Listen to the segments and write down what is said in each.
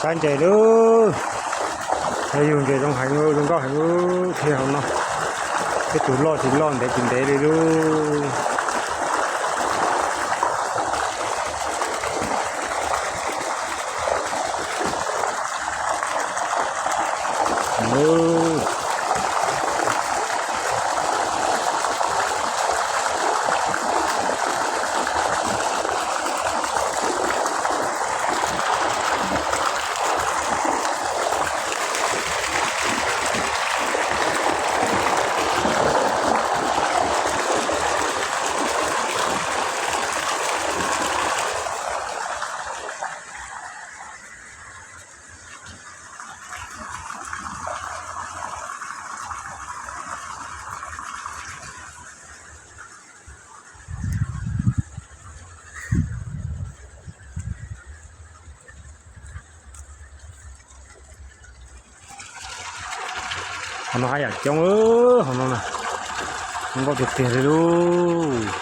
Tab ntses lub, yog yug ntses zoo heev, zoo nkauj heev lub, thiaj hauv no. Tej tus loj tsis loj, ntev tsis ntev li lub. Qhov no haj yam coob, qhov no na, zoo nkauj tiag tiag li lauj.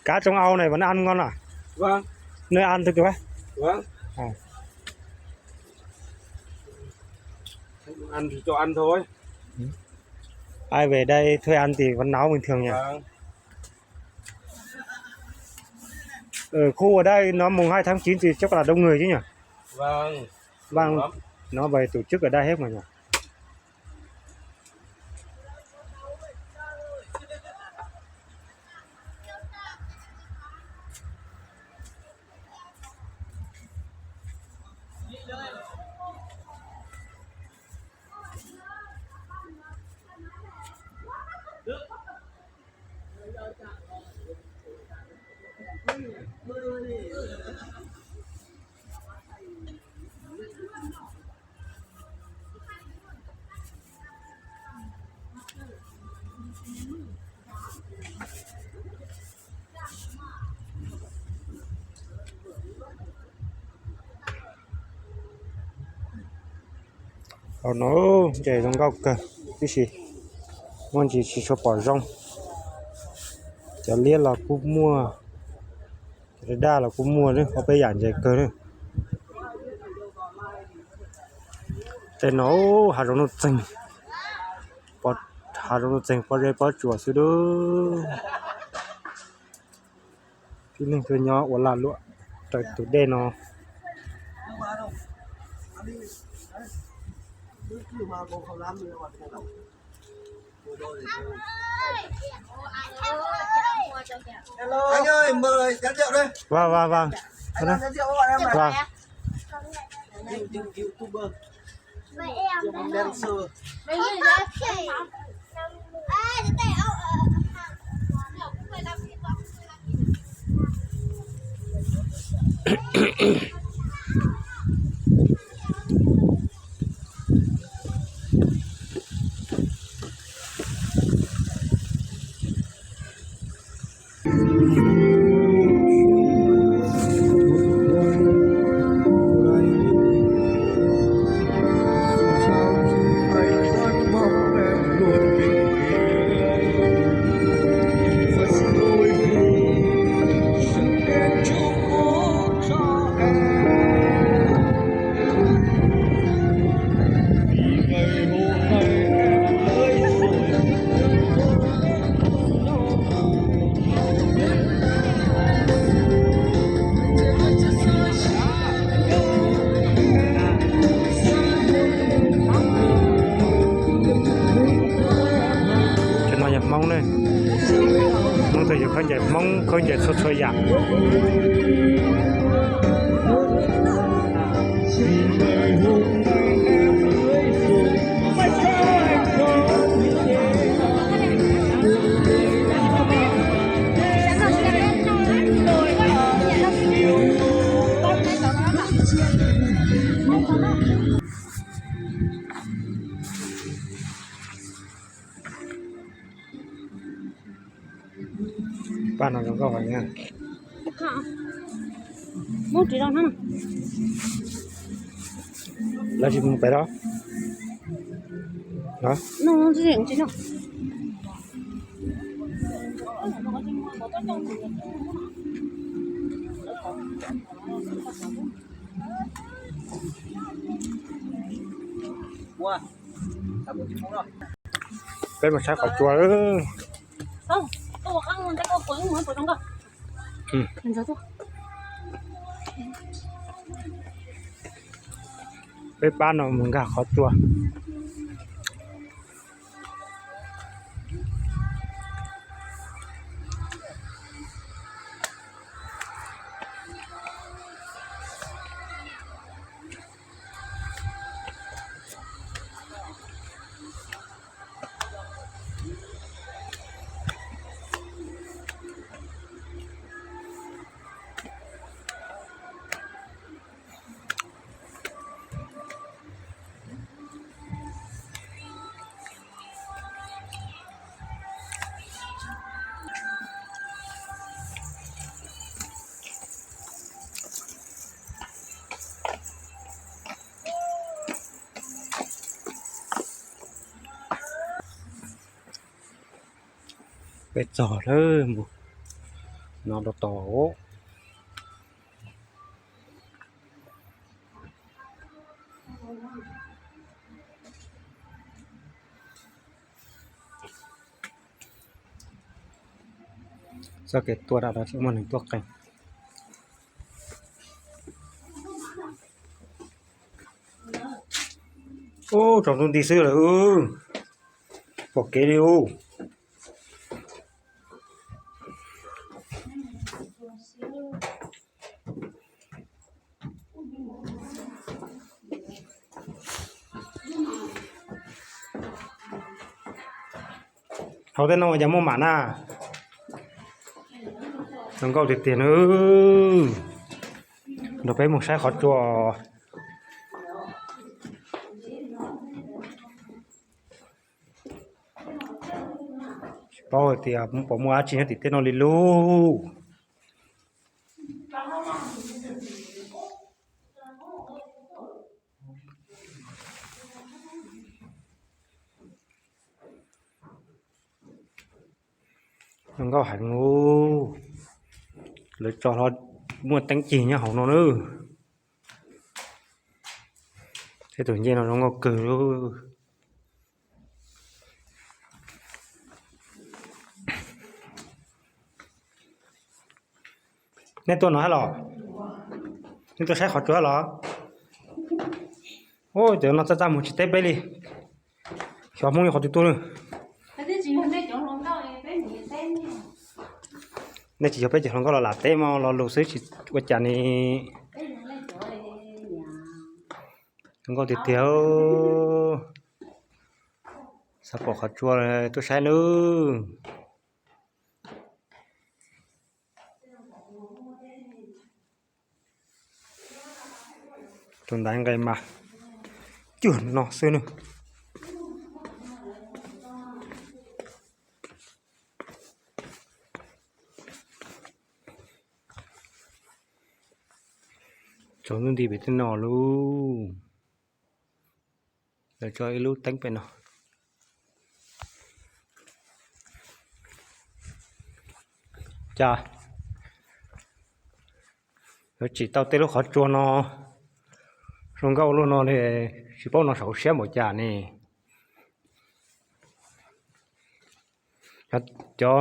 Cá trong ao này vẫn ăn ngon à? Vâng. Nơi ăn thực được á? Vâng. À. Ăn thì cho ăn thôi. Ai về đây thuê ăn thì vẫn nấu bình thường nhỉ? Vâng. Ở khu ở đây nó mùng hai tháng chín thì chắc là đông người chứ nhỉ? Vâng. Vâng, nó bày tổ chức ở đây hết mà nhỉ? Hauv no ntses zoo nkauj kawg tib si, muaj ntsis tsis tshua pom zoo. Cov liab los kuj muaj, cov daj daj los kuj muaj, ob peb yam ntses kawg na. Tej no hav zoov nuj txeeg, hav zoov nuj txeeg pob zeb pob tsuas xwb dub. Tib neeg tuaj nyob ua lag luam raws tus dej no. Vâng, vâng, vâng. Vâng. Cem Hmoob khaub ncaws txhua txhua yam. Pab no zoo nkauj heev na. Muab ris rau no. Lawv tsis mus pem los? Peb mus saib qhov tsua. Peb pab no mus nkag qhov tsua. Peb txog lawm, mus no rau tod. Txoj kev tuaj dam no tseem muaj neeg tuaj qees. Ub, tsaus ntuj nti xwb lawm, pom kev li ub. Hauv tej no ua cas muaj mam na. Zoo nkauj tiag tiag na. Nrog peb mus saib qhov tsua. Tsis paub hais tias puas muaj dab tsi nyob tim tej no li lauj. Zoo nkauj heev ub. Lawv tso hlo muaj teeb cig nyob hauv no na. Tej tus ncej no zoo nkauj kawg li. Nej tuaj no hab los? Nej tuaj saib qhov tsua hab los? Ub, cov no txaj txaj muag tsis teb peb li. Xyov Hmoob yog qhov twg tuaj na. Nej tsis yog peb cov hluas nkauj los lam teb mog, lo lus xwb tsis ua cas ni. Zoo nkauj tiag tiag. Xav pom qhov tsua tuaj saib nawb. Tus ntaiv nqes mas cuag no xwb nawb. Tsaus ntuj nti pem tej no lauj. Lawv tso ib lub teeb pem no. Cas lawv tsim tau tej lub qhov tsua no zoo nkauj ua luaj no li, tsis paub no saum siab npaum cas ne. Cov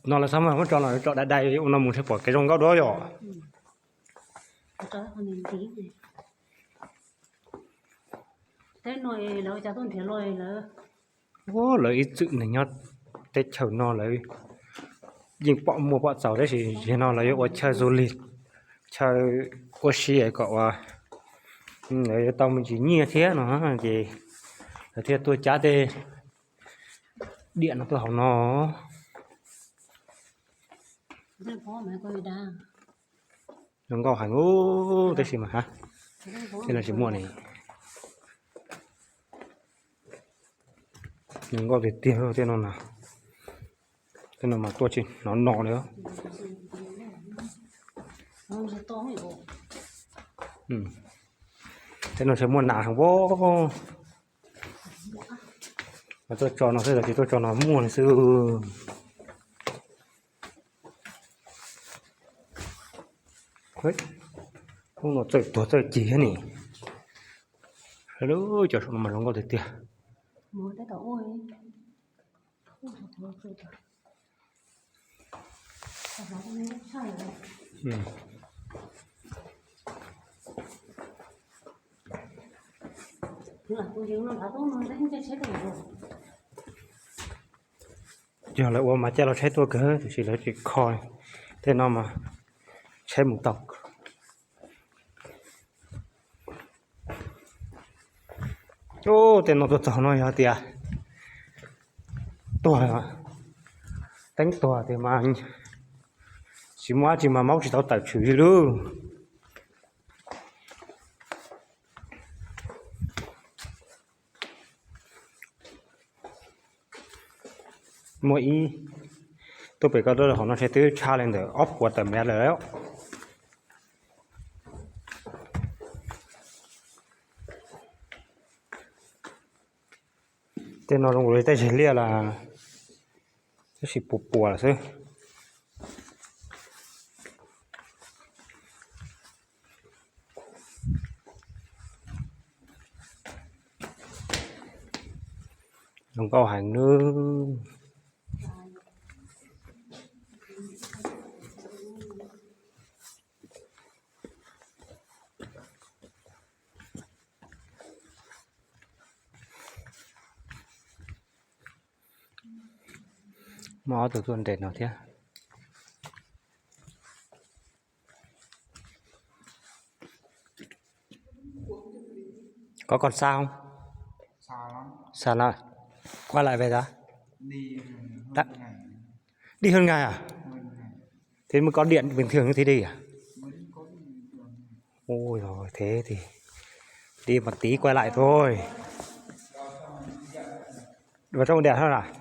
no lawv xav muab tso no, tso dai dai ua no mus ntshe pom kev zoo nkauj dua yom. Ua lawv ib txwm neeg nyob teb chaws no lawv yeej pom muaj pom txaus tab sis yog no lawv yuav ua chaw du lịch, chaw ua si kom ua, lawv yuav tau me ntsis nyiaj thiab no ces lawv thiaj tuaj cab tej diam no tuaj hauv no. Zoo nkauj heev ub, tab sis mas ha, tej no tsis muaj ne. Zoo nkauj tiag tiag tej no na. Tej no mas tuaj tsis hnov no li. Tej no tsis muaj nas heev pob. Mas tuaj tso no xwb, lawv tsis tuaj tso no muaj li xwb. Hnub no txawj tuag txawj cig thiab ni. Cov saum no mas zoo nkauj tiag tiag. Yog lawv ua mas caij los tshaib tuaj kawg tiam sis lawv tsis kho. Tej no mas tshaib mus tau. Ub, tej no tuaj txog no yog tias tuag, teeb tuag tias mas tsis muaj dab tsi mas maub tsis tau tawm tshwm li lauj. Muaj ib, tuaj pem ko hauv no seb twb tshaj li ntawm ob puas tawm mev lawm. Tej no zoo li tej zeg liaj los tab sis puas puas lawm xwb. Zoo nkauj heev nawb. Muaj ob tug tuaj nres no thiab. Có con sao không? Sao lắm? Quay lại về hả? Đi hơn ngày à? Thế mới có điện bình thường như thế đi à? Ôi rồi, thế thì đi một tí quay lại thôi. Vào trong điện thôi à?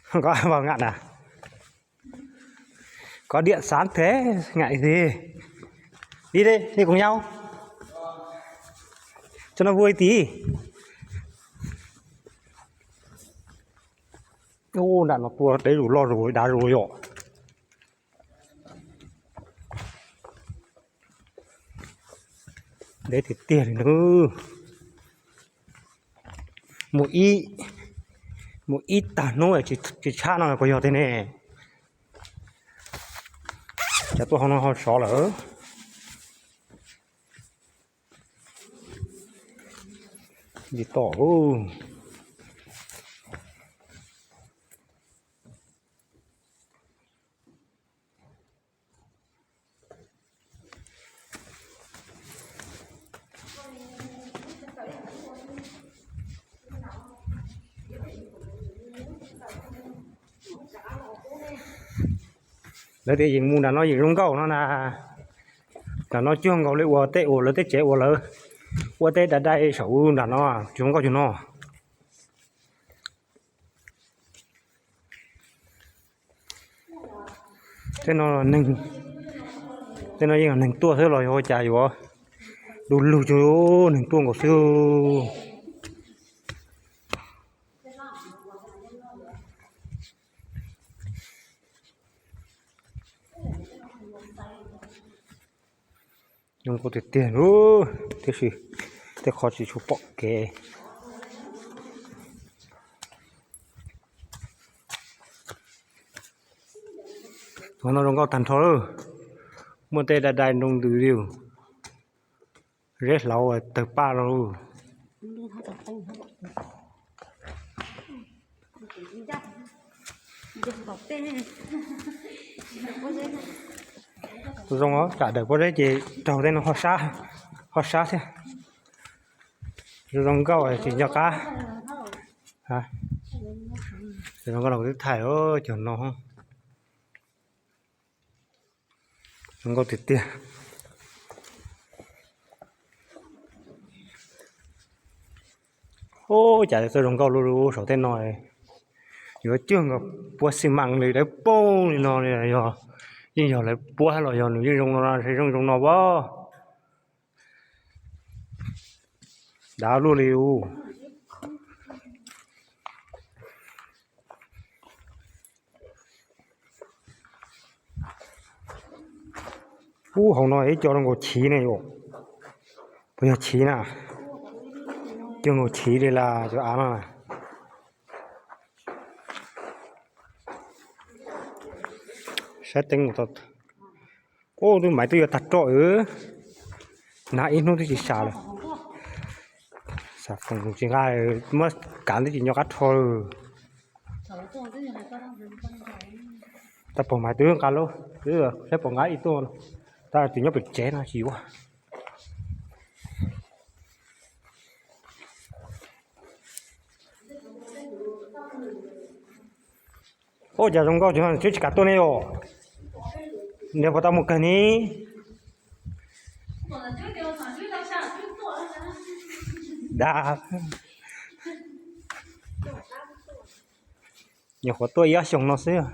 Không có ai vào ngăn à? Có điện sáng thế, ngại gì? Đi đi, đi cùng nhau. Cho nó vui tí. Ub, nram no tuaj deb zus loj zus dav zus yom. Deb tiag tiag li nawb. Mus ib, mus ib tag hnub tsis tshab no puas yog tiag ne? Cov tuaj hauv no ho sov lawm. Tsis tom. Lawv tias yeej mus nram no yeej zoo nkauj no na. Nram no cuag nkaus li uas tej uas lawv tej tsev uas lawv ua teb dai dai saum nram no, zoo nkauj cuag no. Tej no, tej no yeej neeg tuaj xwb los yog ua cas yuav du lug cuag neeg tuaj nkaus xwb. Zoo nkauj tiag tiag lauj, tiam sis tej qhov tsis tshua pom kev. Tus no zoo nkauj tag nrho lawm, muaj tej dai dai nroo ntws li, zeb hlauv tawg paj rau. Zoo tsam daws pob zeb ces raug tej no ho sab, ho sab thiab. Zoo nkauj tsis nco qab. Zoo nkauj no kuv twb thaij cov no. Zoo nkauj tiag tiag. Ub, cas txawj zoo nkauj luaj li saum tej no. Yuav cuag nkaus puab xi mas li dawb paug li no li, yog yeej yog lawv puab los yog nws yeej zoo no, zoo zoo no as. Dav luaj li ub. Ub, hauv no ib co zoo nkaus chiv ne yom. Puas yog chiv na? Cuag nkaus chiv li las cov av no. Saib teeb mus tau. Ub, twb maiv twb yuav tag roj. Nag ib hnub twb tsis sam lawm. Xav foom tsis nqa, muab kav twb tsis nco qab rho. Tau pom maiv twb nqa lub, twb saib pom nqa ib tuaj, tab twb nyob pem tsev no tsis yuav. Ub, cas zoo nkauj tsis kam tuaj ne yom. Niag puas tau mus kawg ni? Dav. Nyuam qhuav tuaj ib ob xyoos no xwb.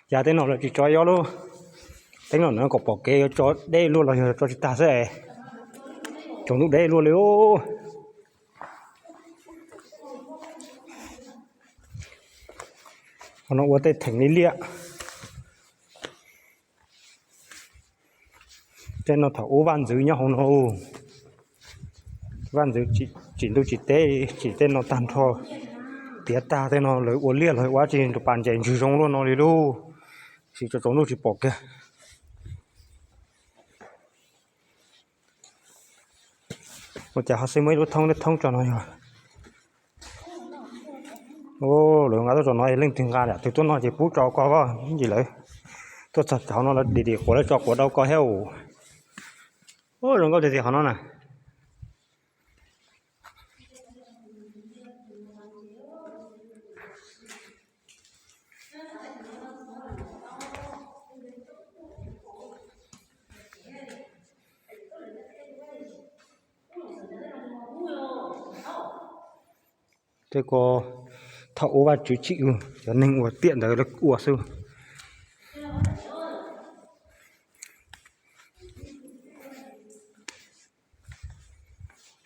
Cas tej no lawv tsis tso ib ob lub teeb no na, kom pom kev yuav tso deb luaj los yog tso tsis tag xwb es. Tsaus ntuj deb luaj li. Qhov no ua tej theem liab liab. Tej no thaum ub vaj ntxwv nyob hauv no. Vaj ntxwv tsim ntuj tsim teb, tsim tej no tag nrho, tiav tag tej no lawv ua liaj los ua tsis rau pas ntses ntswg zoo luaj no li lauj. Sim tsaus ntuj tsis pom kiag. Ua cas ho xij muaj ib lub thoob, lub thoob tso no yog. Lawv nqa tuaj tso no leej twg nqa, leej twg tuaj noj ces pub tso koj, ib ntsis lawv tuaj txog cov no lawv dim dim quav lawv tso quav rau koj thiab. Ub, zoo nkauj tiag tiag qhov no na. Tej ko thaum ub Vajtswv tsim cov neeg ua tiam ntawd lawv ua xwb.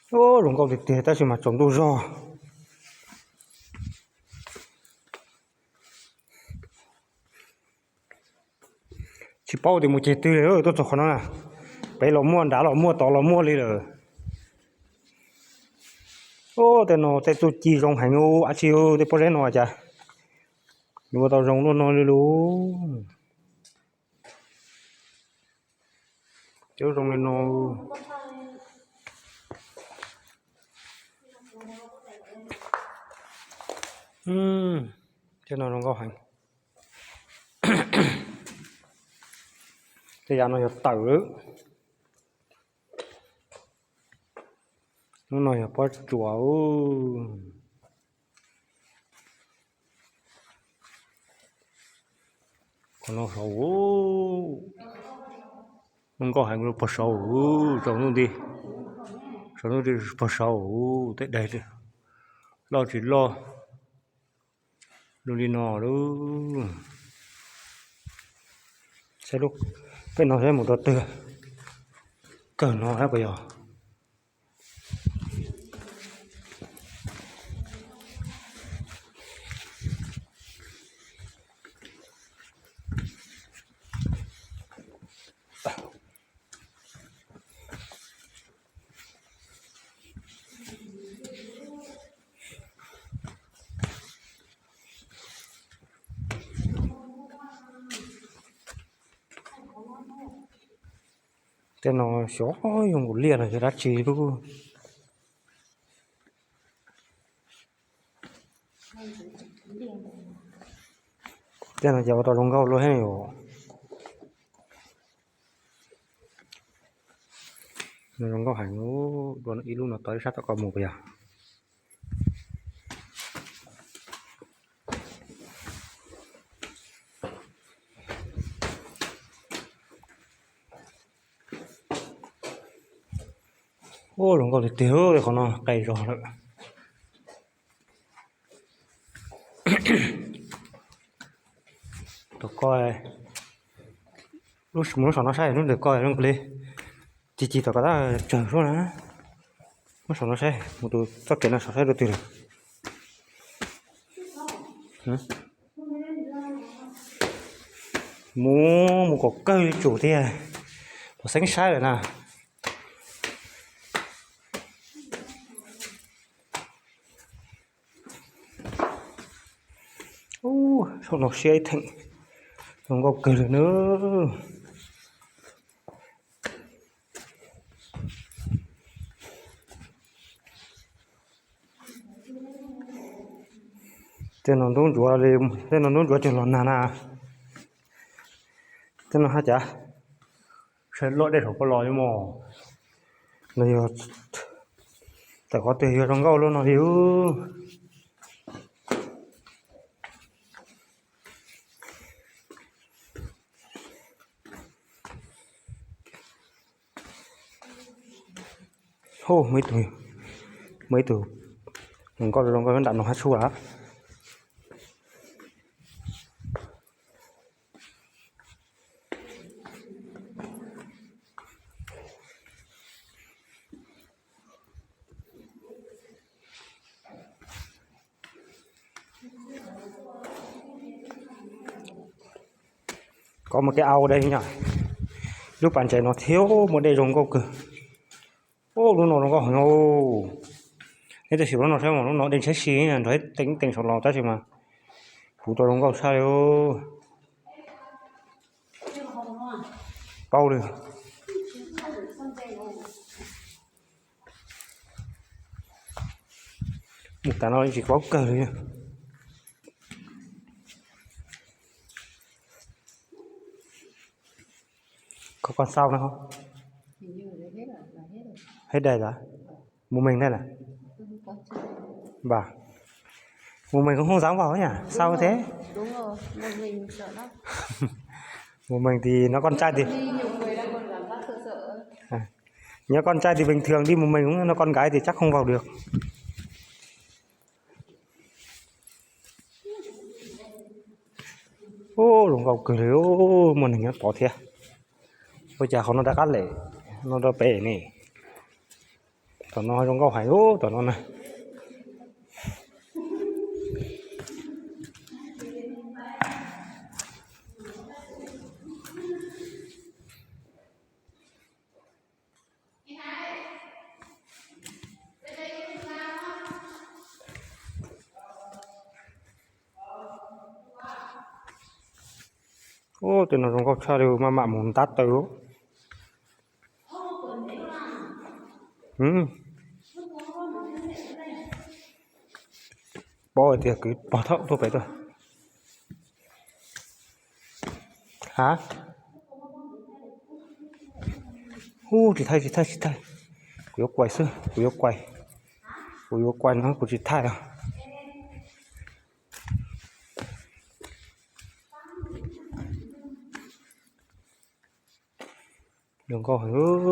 Zoo nkauj tiag tiag tab sis mas tsaus ntuj zog. Tsis paub tias mus ceg twg li, tuaj txog qhov no na. Pem los muaj, nrad los muaj, tod los muaj li lawm. Ub, tej no tej txuj ci zoo heev ub, ab tsi tej pob zeb no cas yuav ua tau zoo luaj no li lauj. Cov zoo li no. Tej no zoo nkauj heev. Tej yav no yog tawm. Lub no yog pob tsuas. Qhov no saud, zoo nkauj heev, pog saud, tsaus ntuj nti, tsaus ntuj nti pog saud, tej daim loj tsis loj, zoo li no lauj. Saib lub, peb no saib mus rau twg, kawg no puas yog. Tej no xyov zoo nkaus liaj los yog dab tsi lauj. Tej no ces ua tau zoo nkauj luaj thiab yom. Zoo nkauj heev. Dua ib lub no tod ib sab tom ko mus puas yog? Ua zoo nkauj tiag tiag, qhov no qis zog lawm. Tom ko, mus lub saum no saib lub ntawm ko zoo li ci ci tom ko tab tsawg suab na. Mus saum no saib, mus tus txoj kev no saum saib rau twg lawm. Mus, mus kom kawg li tsum tiag, los xeeb saib lawm na. Ub, saum no siab ib theem, zoo nkauj kawg li nawb. Tej no ntub ntsuav li, tej no ntub ntsuav tseem los nag na. Tej no haj cav, saib loj dej saum ko los li mos. Los yog tawm qhov twg yog zoo nkauj luaj no li. Hu, muaj ib tug, muaj ib tug zoo nkauj zoo nkauj nram no hab sub lawm. Koj muaj kev au dej nyob, lub pas ntses no thiab muaj dej zoo nkauj kawg. Ub, lub no zoo nkauj heev. Neb tab sis lub no saib mas lub no dej ntshiab si nrog teeb teem saum los tab sis mas puv tau zoo nkauj tshaj li. Paub li. Mus tas no tsis paub kawg li. Koj, koj xauj no. Hết đây hả? Mùa mình đây nè. Và mùa mình cũng không dám vào nhỉ? Sao thế? Mùa mình thì nó con trai thì À, nhớ con trai thì bình thường đi một mình cũng, nó con gái thì chắc không vào được. Ub, zoo nkauj kawg li, muaj neeg nyob tod thiab. Ua cas qhov no rov qab lem no rau pem ne? Tom no zoo nkauj heev ub, tom no na. Ub, tej no zoo nkauj tshaj li, maj mam mus ntab taw. Paub hais tias kwv pog thaum tuaj pem tuaj. Ha? Ub, tsis thaij, tsis thaij, tsis thaij. Kuv yuav quay xwb, kuv yuav quay. Kuv yuav quay no kuv tsis thaij os. Zoo nkauj heev.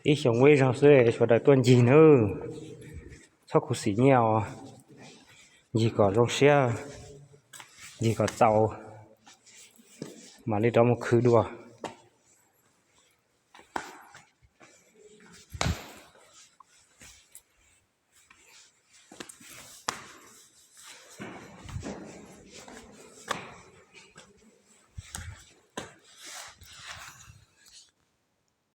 Ib xyoos ua ib zaug xwb sawv daws tuaj ncig nawb. Txhob khuv xim nyiaj os. Ncig kom zoo siab, ncig kom txaus, mam li rov mus khwv dua.